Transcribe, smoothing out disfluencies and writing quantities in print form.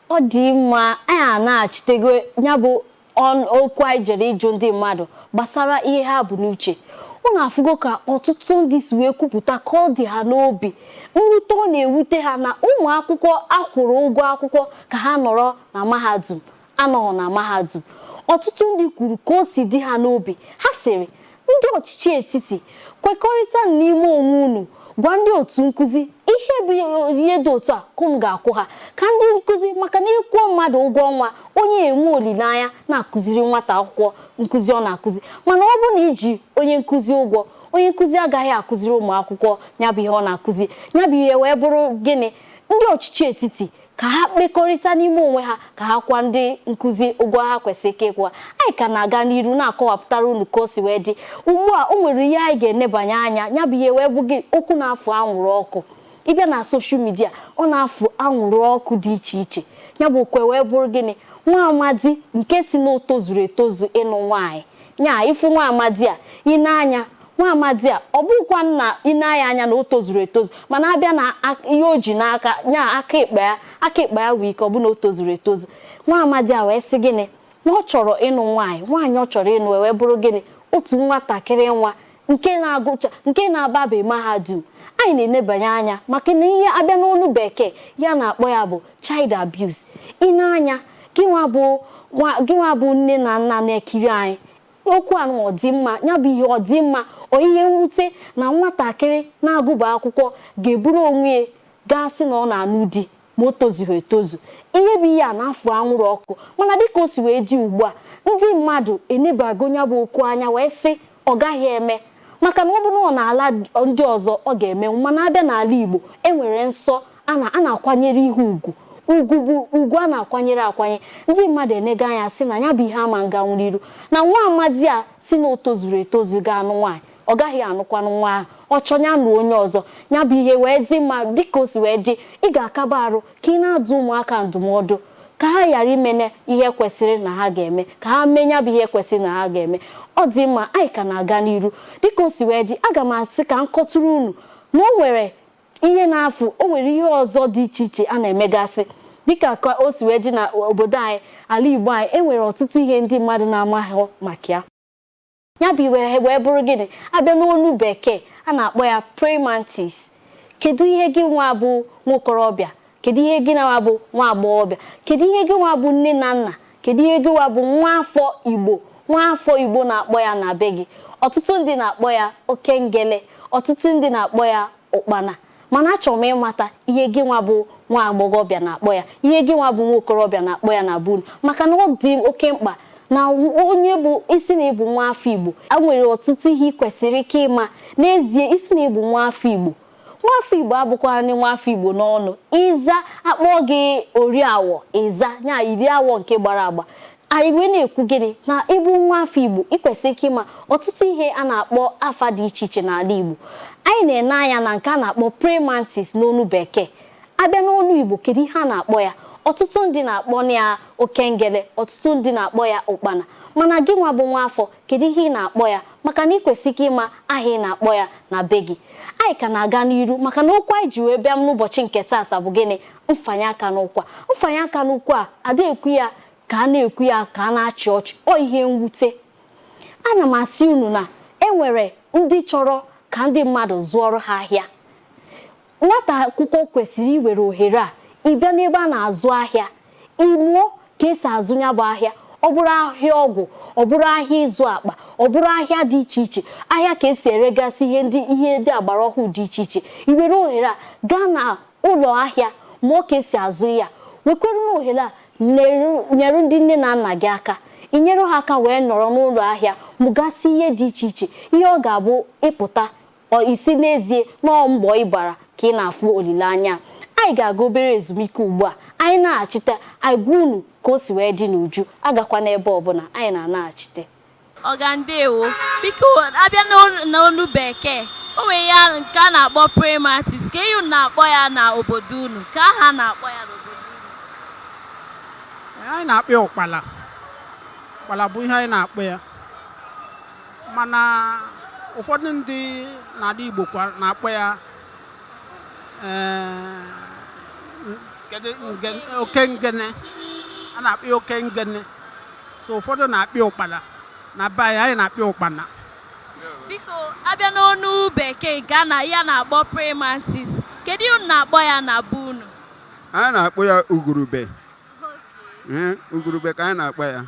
Ọ dị mma. Anyị a na-achitego ya bụ okwu anyị jere ịjụ ndị mmadụ gbasara ihe ha bụ n'uche. Unu afụgo ka ọtụtụ ndị si wee kwupụta ka ọ dị ha n'obi, mwute ọ na-ewute ha na ụmụ akwụkwọ akwụrụ ụgwọ akwụkwọ ka ha nọrọ na mahadum anọghọ na mahadum. Ọtụtụ ndị kwuru ka o si dị ha n'obi. Ha sịrị ndị ọchịchị etiti kwekọrịta n'ime onwe unu, gwa ndị otu nkụzi ihe bụ ihe dị otu a ka unu ga-akwụ ha, ka ndị nkụzi, maka na ịkwụọ mmadụ ụgwọ ọnwa, onye enwe olileanya na-akụziri nwata akwụkwọ nkụzi ọ na-akụzi. Mana ọ bụrụ na iji onye nkụzi ụgwọ, onye nkụzi agaghị akụziri ụmụ akwụkwọ ya bụ ihe ọ na-akụzi. Ya bụ ihe wee bụrụ gịnị? Ndị ọchịchị etiti ka ha kpekọrịta n'ime onwe ha ka ha kwa ndị nkụzi ụgwọ ha kwesịrị ka ịkwụ ha. Anyị ka na-aga n'iru na-akọwapụtara unu ka o si wee dị ugbu a. O nwere ihe anyị ga-enebanye anya. Ya bụ ihe wee bụ gị okwu na-afụ anwụrụ ọkụ. Ịbịa na social media, ọ na-afụ anwụrụ ọkụ dị iche iche. Ya bụ okwe wee bụrụ gịnị? Nwa amadi nke si na o tozuru etozu ịnụ nwaanyị nya ịfụ nwa amadi a, ị na-anya nwa amadi a, ọ bụkwa nna ị na-anya anya na o tozuru etozu, mana abịa na ihe o ji n'aka nya aka ịkpa ya, aka ịkpa ya nwee ike ọ bụ na o tozuru etozu. Nwa amadi a wee sị gịnị? Na ọ chọrọ ịnụ nwaanyị. Nwaanyị ọ chọrọ ịnụ wee bụrụ gịnị? Otu nwatakịrị nwa nke na-agụcha, nke na-ababe mahadum. Anyị na-enebanye anya maka na ihe abịa n'olu bekee ya na-akpọ ya bụ child abuse. Ị na-anya, gịnwa bụ nne na nna na-ekiri anyị, okwu a ọ dị mma? Ya bụ ihe ọ dị mma? Ọ ihe mwute na nwatakịrị na-agụba akwụkwọ ga-eburu onwe ya gaa sị na ọ na-anụ di ma o tozughị etozu. Ihe bụ ihe a na-afụ anwụrụ ọkụ, mana dịka o si wee dị ugbu a, ndị mmadụ enebago ya bụ okwu anya wee sị ọ gaghị eme, maka na ọ bụrụ na ọ na-ala ndị ọzọ ọ ga-eme, mana abịa n'ala Igbo, enwere nsọ a na-akwanyere ihe ugwu. Ugwu bụ ugwu a na-akwanyere akwanye. Ndị mmadụ enego anya sị na ya bụ ihe ama nga nwuriru na nwa amadi a si na o tozuru etozu ga-anụ nwaanyị, ọ gaghị anụkwanụ nwa ahụ. Ọ chọ ya nụ onye ọzọ. Ya bụ ihe wee dị mma. Dịka o si wee dị, ị ga-akaba arụ ka ị na-adụ ụmụaka ndụmọdụ ka ha ghara imene ihe kwesịrị na ha ga-eme, ka ha mee ya bụ ihe kwesịrị na ha ga-eme. Ọ dị mma. Anyị ka na-aga n'iru. Dịka o si wee dị, aga m asị ka m kọtụrụ unu na o nwere ihe na-afụ, o nwere ihe ọzọ dị iche iche a na-emegasị. Dịka ka o si wee dị na obodo anyị, ala Igbo anyị, e nwere ọtụtụ ihe ndị mmadụ na-amaghị maka ya. Ya bụ iwe wee bụrụ gịnị? Abịa n'olu bekee, a na-akpọ ya praying mantis. Kedu ihe gị nwa bụ nwokorobịa, kedu ihe gị nwa bụ nwa agbọghọbịa, kedu ihe gị nwa bụ nne na nna, kedu ihe gị nwa bụ nwa afọ Igbo, nwa afọ Igbo na-akpọ ya na be gị? Ọtụtụ ndị na-akpọ ya okengele, ọtụtụ ndị na-akpọ ya ụkpana, mana achọrọ m ịmata ihe gị nwa bụ nwa agbọghọbịa na-akpọ ya, ihe gị nwa bụ nwa okorobịa na-akpọ ya na bunu, maka na ọ dị oke mkpa na onye bụ isi na ịbụ nwa afọ Igbo, a nwere ọtụtụ ihe ị kwesịrị ike ịma. N'ezie, isi na ịbụ nwa afọ Igbo, nwa afọ Igbo abụkwana nwa afọ Igbo n'ọnụ. Ịza akpọ gị oriawọ, ịza nya iri awọ nke gbara agba. Anyị wee na-ekwu gịnị? Na ịbụ nwa afọ Igbo, ị kwesịrị ike ịma ọtụtụ ihe a na-akpọ afa dị iche iche n'ala Igbo. Anyị na-ene anya na nke a na-akpọ praying mantis n'onu bekee. Abịa n'onu Igbo, kedu ihe a na-akpọ ya? Ọtụtụ ndị na-akpọ ya okengele, ọtụtụ ndị na-akpọ ya ụkpana, mana gị nwa bụ nwa afọ, kedu ihe ị na-akpọ ya? Maka na ị kwesịrị ike ịma aha ị na-akpọ ya na be gị. Anyị ka na-aga n'iru, maka na okwu anyị ji wee bịa n'ụbọchị nke taata bụ gịnị? Mfanye aka n'ụkwa. Mfanye aka n'ụkwụ a ada ekwu ya ka a na-ekwu ya ka a na-achị ọchị. Ọ ihe mwute. Ana m asị unu na enwere ndị chọrọ ka ndị mmadụ zụọrọ ha ahịa. Nwata akwụkwọ kwesịrị iwere ohere a ịbịa n'ebe a na-azụ ahịa, ịmụọ ka esi azụ ya bụ ahịa. Ọ bụrụ ahịa ọgwụ, ọ bụrụ ahịa ịzụ akpa, ọ bụrụ ahịa dị iche iche, ahịa ka esi eregasị ihe ndị, ihe ndị agbara ọhụụ dị iche iche. Iwere ohere a gaa na ụlọ ahịa mụọ ka esi azụ ya. Wekwere na ohere a nyere ndị nne na nna gị aka, inyere ha aka wee nọrọ n'ụlọ ahịa mụgasị ihe dị iche iche, ihe ọ ga-abụ ịpụta isi n'ezie nọọ mbọ ịbara ka ị na-afụ olileanya. Anyị ga-aga obere ezumike ugbu a. Anyị na-achite, anyị gwa unu ka o si wee dị n'uju. Agakwa n'ebe ọbụla, anyị na-anaghachite. Ọga, ndewo. Biko, abịa n'olu bekee, o nwere ya nke a na-akpọ praying mantis. Ka ihe unu na-akpọ ya na obodo unu, ka aha a na-akpọ ya n'obodo unu? Anyị na-akpọ ya ụkpala. Ụkpala bụ ihe anyị na-akpọ ya, mana ụfọdụ ndị n'ala Igbo kwa na-akpọ ya Kedu oke ngene a na-akpọ ya? Oke ngene. So ụfọdụ na-akpọ ya ụkpana. Na be anyị, anyị na-akpọ ya ụkpana. Biko, abịa n'onu bekee, nke a na ya na-akpọ praying mantis, kedu ihe unu na-akpọ ya na be unu? Anyị na-akpọ ya ugurube. Ee, ugurube ka anyị na-akpọ ya.